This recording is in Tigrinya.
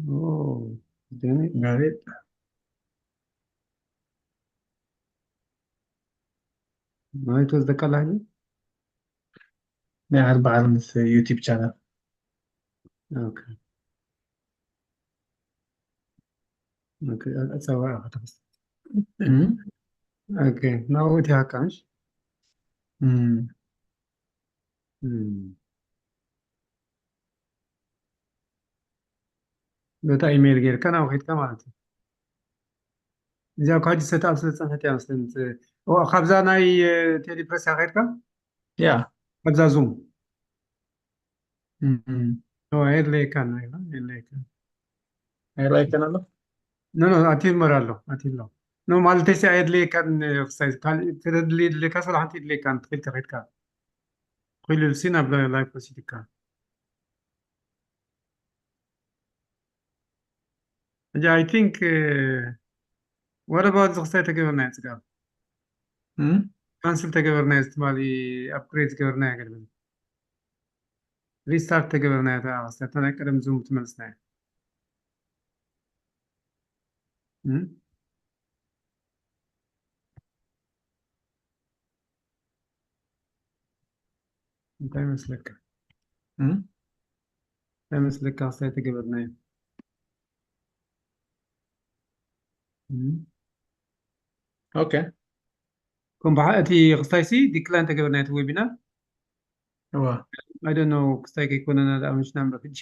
Oh, damn it. Got it. No, it was the Kalahari. ናይ ኣርባዓ ምስ ዩቲብ ቻናል። Okay. Okay, that's a while. እም? Okay, now what you can't. እም። Hmm. በታ ኢሜይል ጌርካ ናብ ከይድካ ማለት እዩ። እዚኣ እኳ ሕጂ ሰትኣፕ ስለ ዝጸንሐት እያ መስለኒ። ኦ፣ ካብዛ ናይ ቴሌፕረስ እያ ከይድካ? ያ። ካብዛ ዙም። እም። ኦ፣ ኣየድለየካን፣ ኣይዋ፣ ኣየድለየካን። ኣይረኣየካን ኣሎ? ኖ፣ ኖ፣ ኣትዩ እምበር ኣሎ፣ ኣትዩ ኣሎ። ኖ፣ ማለተይ ሲ ኣየድለየካን፣ ክሳይ ካልእ ተደሊ ድልካ፣ ስለ ሓንቲ የድለየካን፣ ትኽእል ከይድካ። ክኢሉ ሲ ናብ ላይቭ ወሲድካ። ሕጂ፣ I think, what about እዚ ክስታይ ተገበርናዮ ጽጋብ? እም? ካንስል ተገበርናዮ፣ እዚ ትማሊ ኣፕግሬድ ዝገበርናዮ ኣገልግሎት። ሪስታርት ተገበርናዮ፣ እታ ክስታይ፣ እታ ናይ ቀደም ዙም ትመልስናዮ። እም? እንታይ መስለካ? እም? እንታይ መስለካ ክስታይ ተገበርናዮ? እም? ኦኬ። ከም በሓ-፣ እቲ ክስታይ ሲ ዲክላይን ተገበርናዮ፣ እቲ ዌቢናር። እዋ። I don't know፣ ክስታይ ከይኮነና ደኣ ምሽ ናምበር ሕጂ